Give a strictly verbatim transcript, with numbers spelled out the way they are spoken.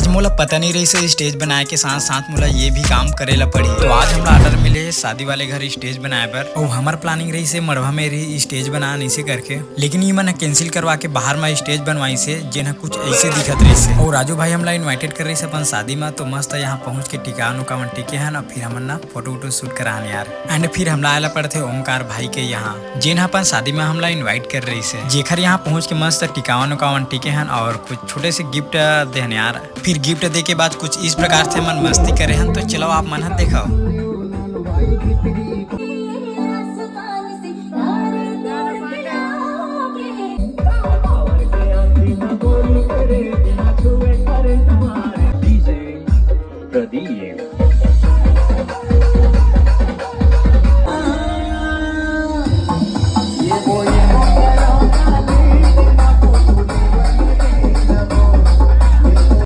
मोला पता नहीं रहिस हे stage बनाए के साथ साथ मोला ये भी काम करे ला पड़ी। तो आज हमला order मिले हे शादी वाले घर stage बनाए बर, अउ हमर planning रहिस हे मड़वा में ही stage बनान इसे करके, लेकिन ये मन cancel करवा के बाहर में stage बनवाइस हे, जेन ह कुछ ऐसे दिखत रहिस हे। अउ राजू भाई हमला invited करे रहिस हे अपन शादी में, तो मस्त यहाँ पहुँच के टिकावन उकावन टिके हन, अउ फिर हमन ना photo वोटो shoot करान यार। And फिर हमला आए ला पड़थे ओमकार भाई के यहाँ, जेन ह अपन शादी में हमला invite करे रहिस हे, जेखर यहाँ पहुँच के मस्त टिकावन उकावन टिके हन अउ कुछ छोटे से gift देहन यार। फिर gift दे के बाद कुछ इस प्रकार से मन मस्ती करे हन, तो चलो आप मन ह देखो। प्रदीप।